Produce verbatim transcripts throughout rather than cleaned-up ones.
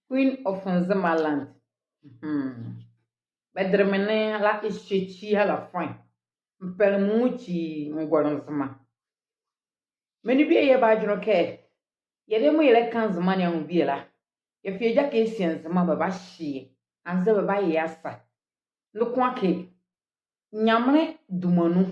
Queen of Nzema land. Hmm. Bɛdele me ne la ehyɛ ekyi ala fine. Mpɛlɛ me nwokyi ngɔle Nzema. Menli bie yɛba adwenle kɛ, yɛdayɛ mɔɔ yɛlɛka Nzema ne anwo biala, yɛfa yɛ gyakɛ yɛsia Nzema bɛbahye yɛ, anzɛɛ bɛbayɛ yɛ asa. Noko akee, Nyamenle duma nu,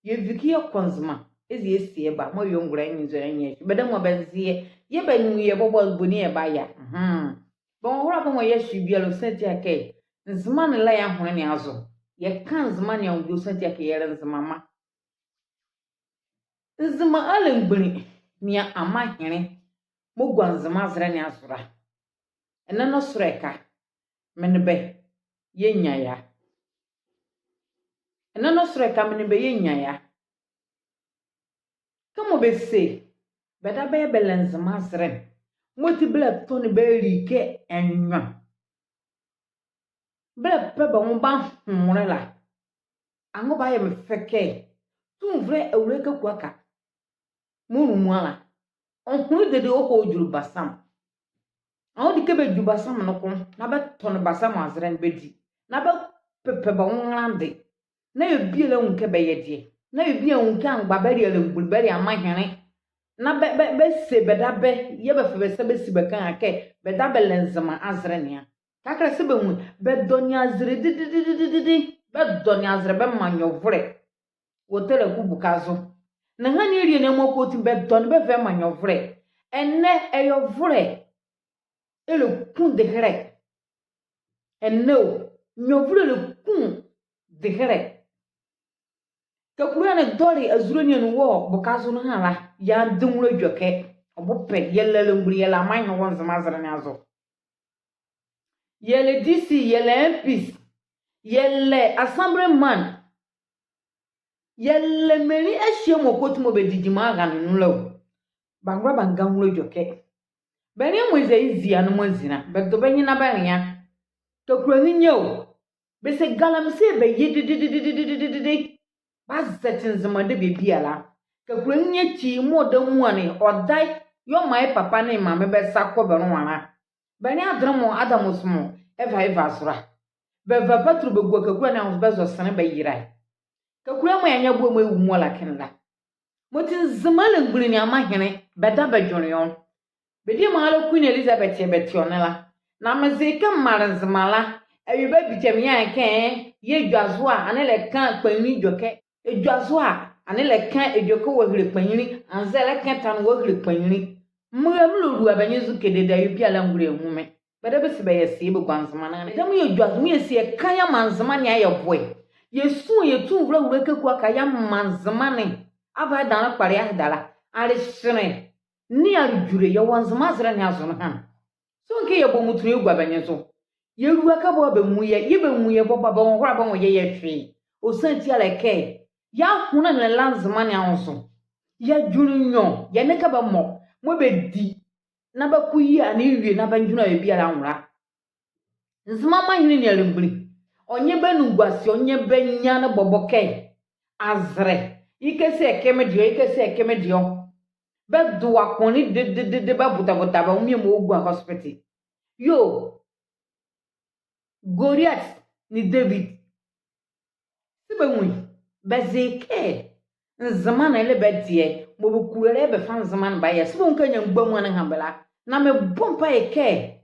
yɛvi kɛ yɛkɔ Nzema, eza yɛsia yɛba, mɔɔ yɛ ngɔlɛ nye nzɔne nye ɛhye. Bɛdabɛ mɔɔ bɛnze yɛ, yɛɛ bɛnwu yɛ bɔbɔ boni yɛbayɛ a. Mhm. Bɛnwɔnwola bɛ mɔɔ yɛhye biala, ɔsiane ti a kɛ, Nzema ne la yɛ ahonle ne azo. Yɛka Nzema ne anwo, ɔsiane ti a kɛ yɛle Nzemama. Nzema arelemgbunli ne amanhene mɔɔ gua Nzema azɛlɛ ne azo la. Ɛnɛ nɔsolɛ ɛhye, me nee bɛ yɛnyia ye a. Ɛnɛ nɔsolɛ ɛhye, me nee bɛ yɛnyia ye a. Kɛmɔ bɛse bɛdabɛ bɛlɛ Nzema azɛlɛ ne, mɔti bɛlɛtɔne bɛ alikɛ ɛnwea. Bɛlɛpɛ bɛ nwo bɛahonle la. Anwo bayɛ me fɛ kɛ, tumivolɛ Awulae Kaku Aka, mɔɔ nu muala, ɔhonle dedee ɔkɔ ɔdwule Basam. Anwo de kɛ bɛdwu Basam noko, na bɛtɔne Basam azɛlɛ ne bɛdi. Na bɛpɛpɛ bɛ nwo nrɛlande. Na awie biala anwu kɛ bɛyɛ deɛ. Na awie biala anwu kɛ amgba bɛle arelemgbunli, bɛle amanhene. Na bɛ, bɛ, bɛse bɛdabɛ, yɛɛ bɛfa bɛ sa bɛsi bɛ ka kɛ, bɛdabɛ lɛ Nzema azɛlɛ ne a. Kɛkala saa bɛnwu, bɛdɔne azɛlɛ didididi. Bɛdɔne azɛlɛ bɛmaa nyɛvolɛ wɔ Taraku Bokazo. Na ɛhye ne alie ne mɔɔ kɔ ti bɛdɔne bɛva bɛmaa nyɛvolɛ. Ɛnɛ ɛyɛ ɔvolɛ ɛlɛku dehɛlɛ. Ɛnɛ o, nyɛvolɛ ɛlɛku dehɛlɛ. Kakula ne dɔle azule ne anu wɔ Bokazo ne ala, yeande nwolɛ edwɛkɛ. Ɔbo pɛ, yɛlɛ arelemgbunli, yɛlɛ amanhene wɔ Nzema azɛlɛ ne azo. Yɛlɛ D C, yɛlɛ M Ps, yɛlɛ assemblyman, yɛlɛ menli ɛhye mɔɔ kɔ ti mɔɔ bɛdi gyima ɛhye ne anu la o. Bɛangola bɛanga nwolɛ edwɛkɛ. Bɛnlea mɔɔ eza yɛ zi a ne mɔɔ azinla, bɛdo bɛ nye na bɛnlea. Kakula ne nye o. Bɛse galamsey bɛye didididi. Bɛazɛkye Nzema debie biala. Kakula ne nye ekyi mɔɔ ɔda muala ne, ɔda yɛɛ ɔmaa ye papa nee ye maame bɛ sa kɔ bɛ nloa la. Bɛnlea adenle mɔɔ Adamose mɔ ɛva ye ɛvazola. Bɛva patro bɛgua Kakula ne anwo zo bɛzɔ senle bɛyela ye. Kakula mɔɔ yeanyia boɛ mɔɔ ɛwu muala ɛkɛ ne la. Mɔti Nzema arelemgbunli nee amanhene, bɛdabɛ dwenle ɔ. Bɛ diema ala Queen Elizabeth yɛɛ bɛte ɔ ne la. Na meze kɛ mele Nzema la, awie bɛbikye me yɛɛ kɛ, yɛɛ Edwazo a, ɛnee ɛlɛka kpanyinli edwɛkɛ. Edwazo a, ɛnee ɛlɛka edwɛkɛ ɔhile kpanyinli, anzɛɛ ɛlɛka ɛtane ɔhile kpanyinli. Mera melua bɛ nye zo kɛ dedee, awie biala angɔlɛ anwu me. Bɛdabɛ bɛse bɛyɛ se bɛgua Nzema ne anwo. Yɛdayɛ mɔɔ yɛdwazo mɔɔ yɛse yɛka yɛamaa Nzema ne ayɛ boɛ. Yɛsu yɛ tumivolɛ Awulae Kaku Aka yɛamaa Nzema ne ava ɛdanlɛ kpalɛ yɛaheda la. Alehyenlɛ nee aludwule yɛwɔ Nzema azɛlɛ ne azo nehane. So ɛnga kɛ yɛbɔ mɔtulo yɛgua bɛ nye zo. Yɛlua kɛ bɔ a bɛnwu yɛ, yɛɛ bɛnwu yɛ bɔbɔ a, bɛnwɔnwola bɛ nwo yɛyɛ hwee. Ɔsiane ti a le kɛ, yɛ ahonle ɛnlɛla Nzema ne anwo zo. Yɛdwenle nwiɔ, yɛne kɛ bɛmɔ mɔɔ bɛdi na bɛko ye a, ɛnee awie na bɛndwenle awie biala anwo la. Nzema amanhene nee arelemgbunli, ɔnyɛ bɛ anunguase, ɔnyɛ bɛ nyiane bɔbɔ kɛ azɛlɛ. Ye kɛse ɛkɛ me deɛ ɔ, ye kɛse ɛkɛ me deɛ ɔ. Bɛdo akonle dededede, bɛbodabodabɛ, bɛ nwo mɔɔ ɔgua hospital. Yoo, Goliat nee David. Se bɛnwu ye, bɛze kɛ Nzema ne ɛle bɛ deɛ, mɔɔ bɛkulo la bɛfa Nzema ne bɛayɛ. Se bɛnwu kɛ anyia mgbamua ne ɛha bɛ la. Na mebɔ mpae kɛ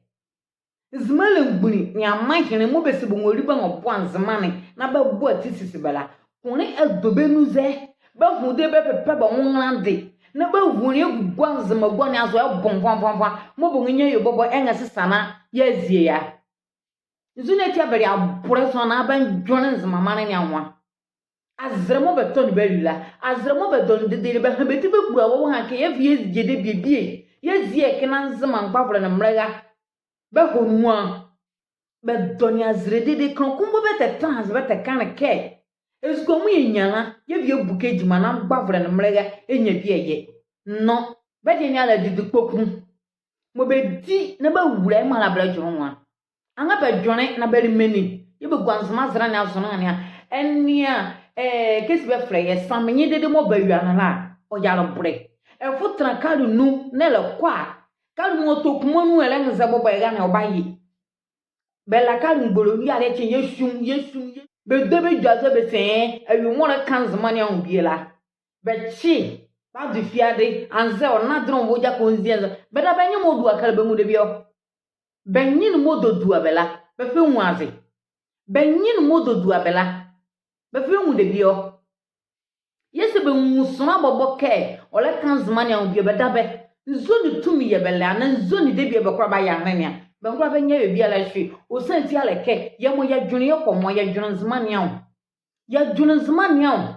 Nzema arelemgbunli nee amanhene mɔɔ bɛse bɛnwɔle bɛnboa Nzema ne na bɛboa ti sisi bɛ la, konle adɔ bɛ nu zɛ. Bɛhonle dedee bɛpɛpɛ bɛ nwo nrɛlande na bɛahonle agugua Nzema gua ne azo ɛbɔ nvoanvoanvoan. Mɔɔ bɛnrɛnyia awie bɔbɔ ɛnrɛsesa na yɛazie ye a. Nzɔne ati a bɛle abolɛ zɔhane a bɛndwenle Nzema maanle ne anwo a? Azɛlɛ mɔɔ bɛtɔne bɛ ali la, azɛlɛ mɔɔ bɛdɔne dedee la, bɛha bɛ ti bɛkpula wɔ, wɔha kɛ yɛvi yɛzie debie bie. Yɛzie ɛkɛ na Nzema mgbavolɛ nee mbɛlɛra bɛhɔ nu a. Bɛdɔne azɛlɛ dedee, kenle ko mɔɔ bɛtɛtanla aze bɛtɛka ne kɛ, ezukoa mɔɔ yɛnyia la, yɛvi yɛbuke gyima na mgbavolɛ nee mbɛlɛra ɛnyia bie ɛyɛ. Nɔ, bɛ deɛ ne ala didi kpɔku. Mɔɔ bɛdi na bɛawula yɛ mɔɔ ala bɛlɛdwenle nwo a. Anrɛɛ bɛdwenle na bɛle menli yɛɛ bɛgua Nzema azɛlɛ ne azo nehane a? Ɛnea, eh, kɛzi bɛfɛlɛ ye, samenye dedee mɔɔ bɛwia ne la, ɔyɛ alɔbɔlɛ. Ɛfo tenla kar nu na ɛlɛkɔ a, Kali mɔɔ tɔ kuma nu ɛlɛnzɛ bɔbɔ ɛra ne ɔbaye. Bɛla kali mgbole nu yɛɛ aleɛ kye yɛsum, yɛsum, yɛ. Bɛdabɛ bɛdwazo bɛse, ɛɛ, awie mɔɔ ɛlɛka Nzema ne anwo bie la, bɛkye, bɛado fiade, anzɛɛ ɔnle adenle ɔnva ɔgya kɛ ɔnzi anzɛɛ. Bɛdabɛ bɛ nye mɔɔ dua kɛ la bɛnwu debie ɔ. Bɛ nye ne mɔɔ dua bɛ la, bɛfa ɛnwu aze. Bɛ nye ne mɔɔ dua bɛ la, bɛfa ɛnwu debie ɔ. Yɛse bɛnwu sonla bɔbɔ kɛ ɔlɛka Nzema ne anwo bie, bɛdabɛ. Nzɔne tumi yɛɛ bɛlɛ, anaa nzɔne debie bɛkola bɛayɛ ahenle ne a. Bɛnkola bɛnyɛ bie biala ɛhye. Ɔsiane ti a le kɛ yɛmɔ yɛdwenle yɛ kɔmɔ, yɛdwenle Nzema ne anwo. Yɛdwenle Nzema ne anwo.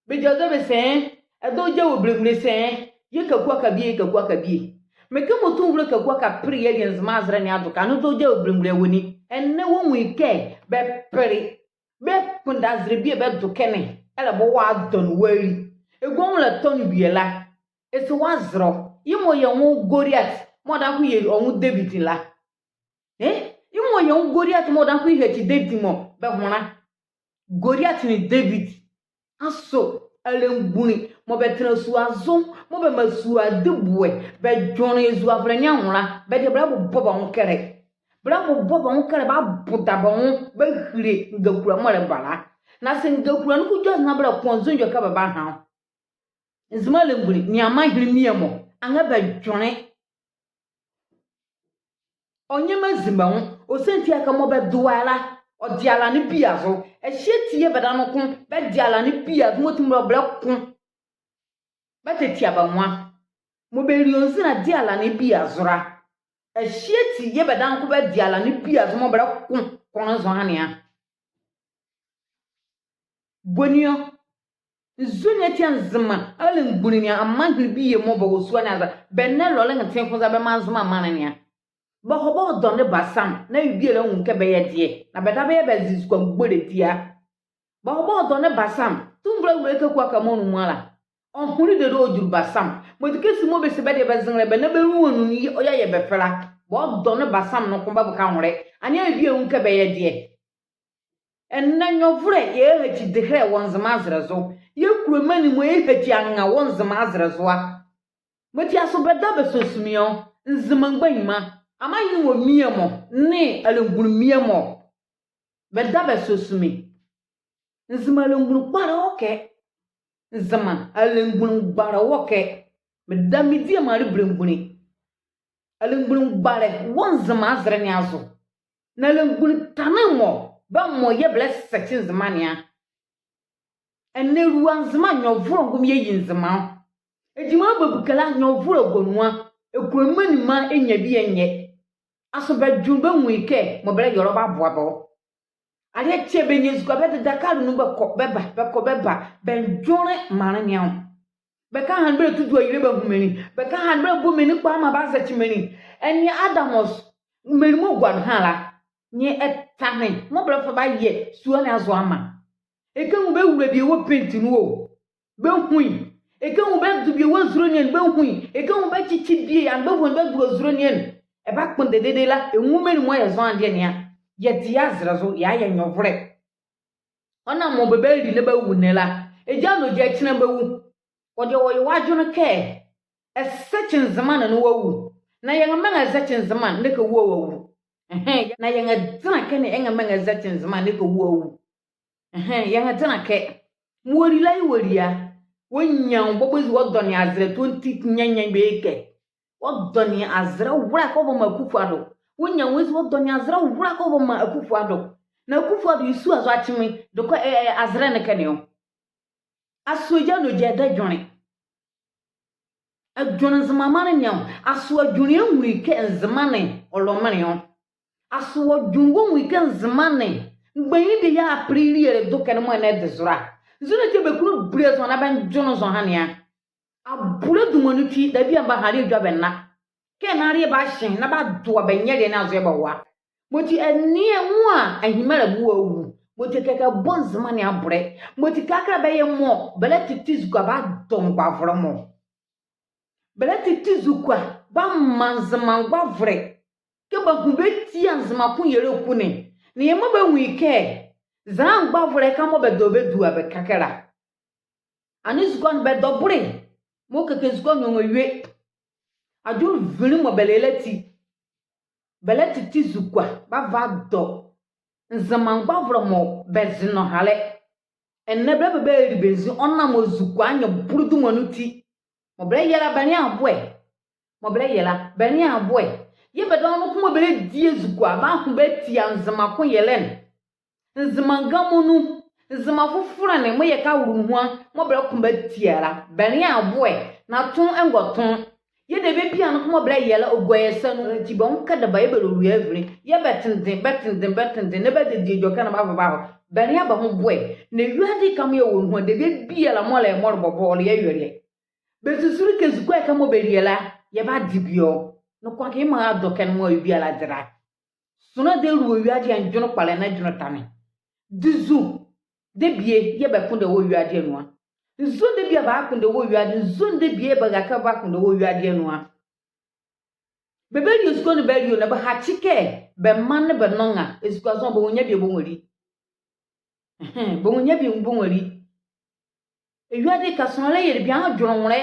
Bɛdwazo bɛse, ɛɛ, ɛdawɔ gya wɔ belemgbunli se, ɛɛ, yɛ Kaku Aka bie, yɛ Kaku Aka bie. Mekɛ mɔɔ tumivolɛ Kaku Aka pele yɛɛ alie Nzema azɛlɛ ne ado kɛ a, ɛnee ɛdawɔ gya wɔ belemgbunli ɛwɔ ni? Ɛnɛ wɔnwu ye kɛ bɛpele. Bɛkpondɛ azɛlɛ bie bɛdo ɛkɛ ne, ɛlɛbɔ wɔadɔ ne wɔali. Egu anwo ɛlɛtɔ ne bie la, ese wɔazɛlɛ ɔ. Yemɔ yɛ nwo Goliat, mɔɔ ɔdaye noko yɛ ɔ nwo David la. Ɛɛ? Yemɔ yɛ nwo Goliat mɔɔ ɔdaye noko yɛhakyi David mɔ bɛhɔnla. Goliat nee David. Asoo arelemgbunli mɔɔ bɛtɛnla sua zo, mɔɔ bɛmaa sua di boɛ, bɛdwenle ezuavolɛ ne anwo la, bɛ deɛ bɛlɛbobɔ bɛ nwo kɛlɛ. Bɛlɛbobɔ bɛ nwo kɛlɛ, bɛaboda bɛ nwo, bɛahile ngakula mɔɔ ɛlɛba la. Na sɛ ngakula ne ko dwazo na bɛlɛko a, nzɔne edwɛkɛ bɛbaha ɔ? Nzema arelemgbunli nee amanhene bie mɔ, anrɛɛ bɛdwenle. Ɔnyɛma nzi bɛ nwo, ɔsiane ti a kɛ mɔɔ bɛdoa ye la, ɔde ala ne bie azo. Ɛhye ati yɛɛ bɛdabɛ noko bɛde ala ne bie azo, mɔɔ ti mɔɔ bɛlɛko bɛtatia bɛ nwo a. Mɔɔ bɛli ɔ nzi na de ala ne bie azo la, ɛhye ati yɛɛ bɛdabɛ noko bɛde ala ne bie azo mɔɔ bɛlɛko kɔnle zɔhane a. Boni ɔ? Nzɔne ati a Nzema arelemgbunli nee amanhene bie mɔɔ bɛwɔ sua ne azo, bɛnlɛ lɔle ɛnwontrɛnfo za bɛmaa Nzema maanle ne a? Bɛhɔ bɛdɔne Basam, na awie biala anwu kɛ bɛyɛ deɛ, na bɛdabɛ yɛɛ bɛze ezukoa mgbole tia. Bɛhɔ bɛdɔne Basam, tumivolɛ Awulae Kaku Aka mɔɔ nu mɔɔ la, ɔhonle dedee ɔdwule Basam. Mɔti kɛzi mɔɔ bɛse bɛ deɛ bɛzenlenle bɛ na bɛnwu anu ne ɔyɛ bɛ fɛ la, bɛdɔne Basam noko bɛboka nwolɛ. Ɛnee awie biala anwu kɛ bɛyɛ deɛ. Ɛnɛ nyɛvolɛ yɛhakyi dehelɛ wɔ Nzema azɛlɛ zo. Yɛ kulomani mɔ yɛhakyi anra wɔ Nzema azɛlɛ zo a. Mɔti asoo bɛdabɛ sua sumi ɔ? Nzema mgbanyima, amanhene nwo bie mɔ nee arelemgbunli bie mɔ, bɛdabɛ sua sumi. Nzema arelemgbunli gbalɛ wɔ ɛkɛ. Nzema arelemgbunli gbalɛ wɔ ɛkɛ. Meda mediema le belemgbunli. Arelemgbunli gbalɛ wɔ Nzema azɛlɛ ne azo. Na arelemgbunli tane mɔ, bɛmɔ yɛɛ bɛlɛsɛkye Nzema ne a. Ɛnɛ ɛlua Nzema, nyɛvolɛ ngome yɛyi Nzema ɔ. Egyima bɛbuke la, nyɛvolɛ gɔ nu a. Ɛkulomani mɔ ɛnyia bie ɛnyɛ. Asoo bɛdwenle bɛnwu ye kɛ mɔɔ bɛlɛyɛ la ɔbaboa bɛ ɔ? Aleɛ kye bɛnyia ezukoa bɛdeda kar nu bɛkɔ bɛba, bɛkɔ bɛba, bɛndwenle maanle ne anwo. Bɛka hanle bɛlɛtu dua yile bɛahu menli. Bɛka hanle bɛlɛbɔ menli kpalɛ maa bɛazɛkye menli. Ɛnee Adamus, menli mɔɔ gua nu hanle la, nyɛ ɛtane mɔɔ bɛlɛfa bɛayɛ sua ne azo amaa. Ɛkɛ nwo bɛwula bie wɔ penti nu o, bɛhu ye. Ɛkɛ nwo bɛdo bie wɔ azule ne anu, bɛhu ye. Ɛkɛ nwo bɛkyekye bie anaa bɛhu ye bɛdo azule ne anu. Ɛbakpondɛ dedee la, ɛnwu menli mɔɔ yɛ zɔhane adeɛ ne a. Yɛde yɛ azɛlɛ zo yɛayɛ nyɛvolɛ. Ɔnea mɔɔ bɛbali na bɛawu ne la, egya nɔ gya kyenle bɛwu. Ɔdeɛ wɔyɛ wɔ adwenle kɛ ɛsɛkye Nzema ne na wɔawu. Na yɛnrɛmɛ ɛnrɛzɛkye Nzema ne kɛ wɔawu. Ɛhɛɛ, na yɛnrɛdɛnla ɛkɛ ne yɛnrɛmɛ ɛnrɛzɛkye Nzema ne kɛ wɔawu. Ɛhɛɛ, yɛnrɛdɛnla ɛkɛ. Mɔɔ wɔli la yɛɛ wɔli a. Wɔnyia nwo bɔbɔ ezi wɔdɔne azɛlɛ twenty nyanyan bɛyɛ kɛ. Wɔdɔne azɛlɛ wula kɛ ɔva maa Akufo-Addo. Wɔnyia nwo ezi wɔdɔne azɛlɛ wula kɛ ɔva maa Akufo-Addo. Na Akufo-Addo ye sua zo akyeme, dekɔ, ɛ, ɛ, azɛlɛ ne ɛkɛ ne ɔ. Asoo egya nɔ gya ɛdɛ ɛdwenle? Ɛdwenle Nzema maanle ne ɔ. Asoo ɛdwenle ɛnwu ye kɛ Nzema ne ɔlɔ menle ɔ? Asoo wɔdwenle wɔnwu ye kɛ Nzema ne mgbanyinli bie yɛɛ apele yeliele do ɛkɛ ne mɔɔ ɛnɛ ɛde zo la? Nzɔne ati a bɛkunlu bule zɔhane na bɛndwenle zɔhane a? Abule duma nu ti, debie a mebahale edwɛkɛ bɛ ɛnɛ. Kɛ ɛnɛ aleɛ ɛbahye na bɛadoa bɛ nyɛlea ne azo yɛɛ bɛwɔ a. Mɔti ɛnea nwo a ahenli mɔɔ ɛlɛba wɔawu. Mɔti kɛkala bɔ Nzema ne abɔlɛ. Mɔti kɛkala bɛyɛ mɔɔ bɛlɛtete ezukoa bɛadɔ mgbavolɛmɔ. Bɛlɛtete ezukoa bɛamaa Nzema mgbavolɛ. Kɛ bɛahu bɛ ti a Nzema koyɛlɛ ko ne. Na yɛmɔ bɛnwu ye kɛ zɛhae mgbavolɛ ka mɔɔ bɛdɔ bɛdua bɛ kɛkala. Ɛnee ezukoa ne bɛdɔ bole. Mɔɔ kɛkala ezukoa ne ɔnrɛwie. Adwenle vinli mɔɔ bɛlɛyɛ la ati, bɛlɛtete ezukoa bɛava bɛadɔ Nzema mgbavolɛ mɔɔ bɛze nɔhalɛ. Ɛnɛ bɛlɛba bɛali bɛ nzi ɔnam ezukoa anyebolo duma nu ti. Mɔɔ bɛlɛyɛ la bɛnlea boɛ. Mɔɔ bɛlɛyɛ la bɛnlea boɛ. Yɛɛ bɛdabɛ noko mɔɔ bɛlɛdie ezukoa bɛaho bɛatia Nzema koyɛlɛ ne. Nzema ngamɔ nu, Nzema fofolɛ ne mɔɔ yɛka wolo nuhua mɔɔ bɛlɛko bɛatia la, bɛnlea boɛ, na tone ɛngɔ tone. Yɛɛ debie biala noko mɔɔ bɛlɛyɛ la, ɔgua yɛ sa nu. Ati bɛ nwo kɛdɛba yɛɛ bɛlolua avinli, yɛɛ bɛtendɛ, bɛtendɛ, bɛtendɛ, na bɛdie edwɛkɛ na bɛava bɛahɔ. Bɛnlea bɛ nwo boɛ. Na ewiade ɛhye mɔɔ yɛwɔ nuhua, debie biala mɔɔ lɛ mɔɔ le bɔbɔ, ɔle yɛ awieleɛ. Bɛsusulo kɛ ezukoa ɛhye mɔɔ bɛlie la, yɛbade bie ɔ. Noko akee yemɔ a adɔ ɛkɛ ne mɔɔ yɛbie la de la. Sonla dee ɛlua wiadeɛ a, ndwenle kpalɛ na ndwenle tane. Nzu debie yɛɛ bɛkondɛ wɔ wiadeɛ ne anu a? Nzule debie a bɛkondɛ wɔ wiadeɛ, nzule debie yɛɛ bɛra kɛ bɛbakondɛ wɔ wiadeɛ ne anu a? Bɛbalie ezukoa ne bɛalie ɔ, na bɛhakye kɛ bɛ mra nee bɛ nɔnga, ezukoa zɔhane bɛnwunla bie bɛnwɔli. Ɛhɛɛ, bɛnwunla bie bɛnwɔli. Ewiade ɛhye sonla la yɛlɛ bie a ndwenle nwolɛ.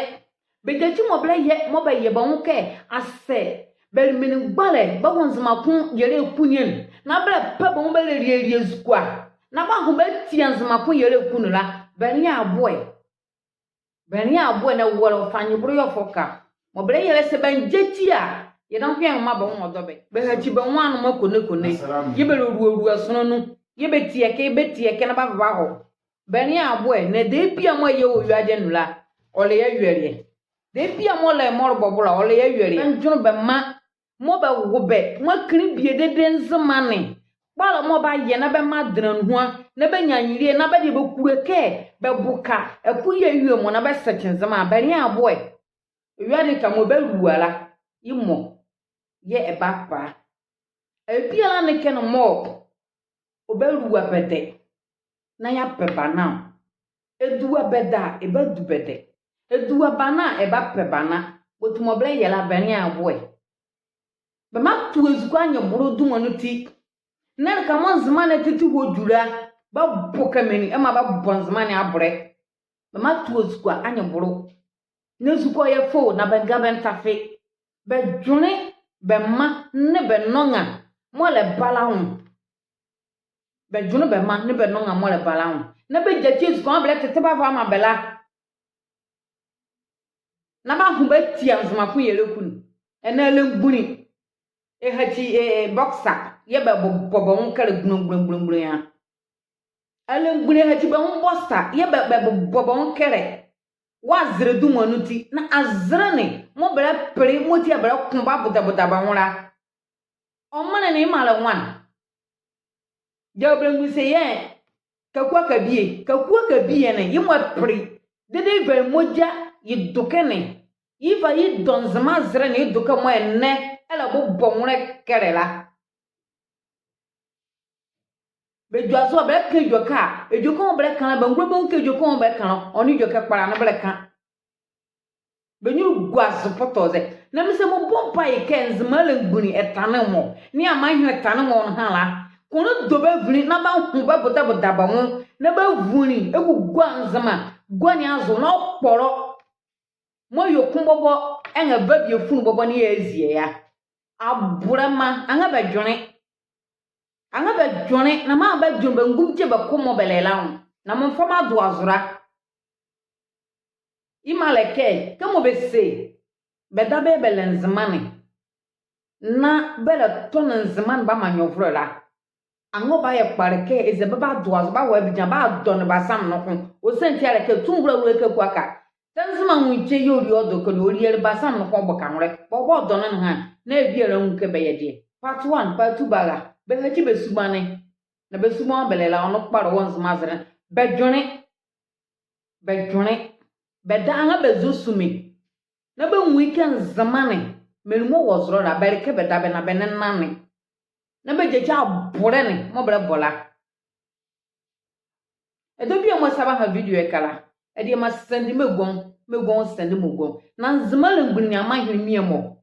Bɛgyakyi mɔɔ bɛlɛyɛ, mɔɔ bɛyɛ bɛ nwo kɛ asɛ bɛle menli mgbalɛ bɛwɔ Nzema ko yɛlɛ eku ne anu, na bɛlɛpɛ bɛ nwo bɛlɛlielie ezukoa, na bɛaho bɛatia Nzema ko yɛlɛ eku ne la, bɛnlea boɛ. Bɛnlea boɛ. Na ɛwɔlɛ ɔfa anyebolo yɛɛ ɔfa ɔka. Mɔɔ bɛlɛyɛ la sɛ bɛangyakyi a, yɛdayɛ noko yɛnrɛmaa bɛ nwo ɔdɔ bɛ. Bɛhakyi bɛ nwo anoma konekone. Yɛɛ bɛlolualua sonla nu. Yɛɛ bɛtie ɛkɛ, bɛtie ɛkɛ na bɛava bɛahɔ. Bɛnlea boɛ. Na debie biala mɔɔ yɛwɔ wiadeɛ ne anu la, ɔle yɛ awieleɛ. Debie biala mɔɔ lɛ mɔɔ le bɔbɔ la, ɔle yɛ awieleɛ. Bɛndwenle bɛ mra mɔɔ bɛwo bɛ, mɔɔ kenle bie dedee Nzema ne, kpalɛ mɔɔ bɛayɛ na bɛmaa dɛnla nuhua, na bɛanyia anyelielɛ, na bɛde bɛkulo kɛ bɛboka ɛko yɛɛ awie mɔ na bɛsɛkye Nzema, bɛnlea boɛ. Ewiade ɛhye mɔɔ bɛlua la, yemɔ yɛɛ ɛbapa. Ɛbiala ne ɛkɛ ne mɔɔ ɔbalua bɛdɛ na yeapɛ bana ɔ. Ɛdua bɛdɛ a, ɛbadu bɛdɛ. Ɛdua bana a, ɛbapɛ bana. Boti mɔɔ bɛlɛyɛ la, bɛnlea boɛ. Bɛmato ezukoa anyebolo duma nu ti. Na ɛleka mɔɔ Nzema ne tete wɔ dwu la, bɛboka menli ɛmaa bɛbɔ Nzema ne abolɛ. Bɛmato ezukoa anyebolo. Na ezukoa yɛɛ fo na bɛnga bɛntafe. Bɛdwenle bɛ mra nee bɛ nɔnga mɔɔ lɛ bɛ la anwo. Bɛdwenle bɛ mra nee bɛ nɔnga mɔɔ lɛ bɛ la anwo. Na bɛgyakyi ezukoa mɔɔ bɛlɛtete bɛava bɛamaa bɛ la. Na bɛaho bɛatia Nzema ko yɛlɛ eku ne. Ɛnɛ alemgbunli. Ɛhakyi, eh, eh, boxer. Yɛɛ bɛbobɔ bɛ nwo kɛlɛ gbunlɛngbunlɛngbunlɛn a. Alemgbunli ɛhakyi bɛ nwo boxer. Yɛɛ bɛ, bɛbobɔ bɛ nwo kɛlɛ. Wɔ azɛlɛ duma nu ti. Na azɛlɛ ne mɔɔ bɛlɛpele, mɔɔ ti a bɛlɛko bɛabodɛbodɛ bɛ nwo la. Ɔmanle ne yemalɛ nwane? Gyakyi belemgbunli se yɛɛ Kaku Aka bie, Kaku Aka bie ne, yemɔ ɛpele. Dedee yeva ye mogya yedoke ne, yeva yedɔ Nzema azɛlɛ ne yedoke mɔɔ ɛnɛ ɛlɛbobɔ nwolɛ kɛlɛ la. Bɛdwazo a bɛlɛka edwɛkɛ a, edwɛkɛ mɔɔ bɛlɛka la, bɛngulo bɛnwu kɛ edwɛkɛ mɔɔ bɛlɛka la, ɔnle edwɛkɛ kpalɛ ne bɛlɛka. Bɛ nyunlu gua zo pɔtɔɔ zɛ. Na mese mebɔ mpae kɛ Nzema alemgbunli ɛtane mɔ nee amanhyenle ɛtane mɔ ɛnle ha la, ko ne dɔ bɛ avinli na bɛaho bɛabodɛbodɛ bɛ nwo na bɛavunli ɛkugua Nzema gua ne azo na ɔkpɔlɔ. Mɔɔ yɛ ko bɔbɔ ɛnrɛba bie funu bɔbɔ nee yeazie ye a. Abolɛma, anrɛɛ bɛdwenle. Anrɛɛ bɛdwenle, na maa bɛdwenle bɛ ngumgye bɛ ko mɔɔ bɛlɛ la anwo. Na menfa meadoa zo la. Yemalɛ kɛ, kɛmɔ bɛse bɛdabɛ bɛlɛ Nzema ne, na bɛlɛtɔne Nzema ne bɛamaa nyɛvolɛ la, anrɛɛ ɔbayɛ kpalɛ kɛ eza bɛbadoa zo, bɛawa bɛagyinla, bɛadɔne bɛ asamene noko. Ɔsiane ati a le kɛ tumivolɛ Awulae Kaku Aka, ta Nzema anwo kye yɛɛ ɔlie ɔdo ɛkɛ ne, ɔliele bɛ asamene noko ɔboka nwolɛ. Bɔbɔ ɔdɔne ne ɛha ne, na bie biala anwu kɛ bɛyɛ deɛ. Part one, part two bara. Bɛhakyi bɛ subanle. Na bɛ subanle bɛlɛ la, ɔnle kpalɛ wɔ Nzema azɛlɛ ne. Bɛdwenle. Bɛdwenle. Bɛdabɛ anrɛɛ bɛzo sumi. Na bɛnwu ye kɛ Nzema ne, menli mɔɔ wɔ zolɛ la, bɛle kɛ bɛdabɛ na bɛnle nane. Na bɛgyakyi abolɛ ne mɔɔ bɛlɛbɔ la. Ɛdawɔ biala mɔɔ sa baha video ɛkɛ la, ɛdeɛ maa send maa gu nwo, maa gu nwo send maa gu nwo. Na Nzema alemgbunli nee amanhyenle bie mɔ,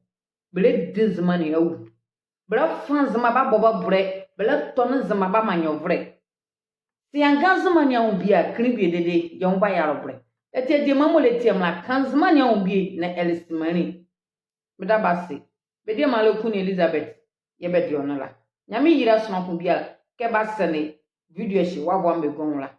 bɛlɛdi Nzema ne awu. Bɛlɛfa Nzema bɛabɔ bɛ abolɛ, bɛlɛtɔne Nzema bɛamaa nyɛvolɛ. Sɛ yɛanga Nzema ne anwo bie a, kenle bie dedee, yɛ nwo bayɛ alɔvolɛ. Ɛti adiema mɔɔ ɛlɛtie me la, ka Nzema ne anwo bie na ɛle simanli. meda bɛ ase. Bɛ diema la Queen Elizabeth, yɛɛ bɛde ɔ ne la. Nyamenle yila sonla ko biala kɛ basend video ɛhye wɔavoa bɛagu anwo la.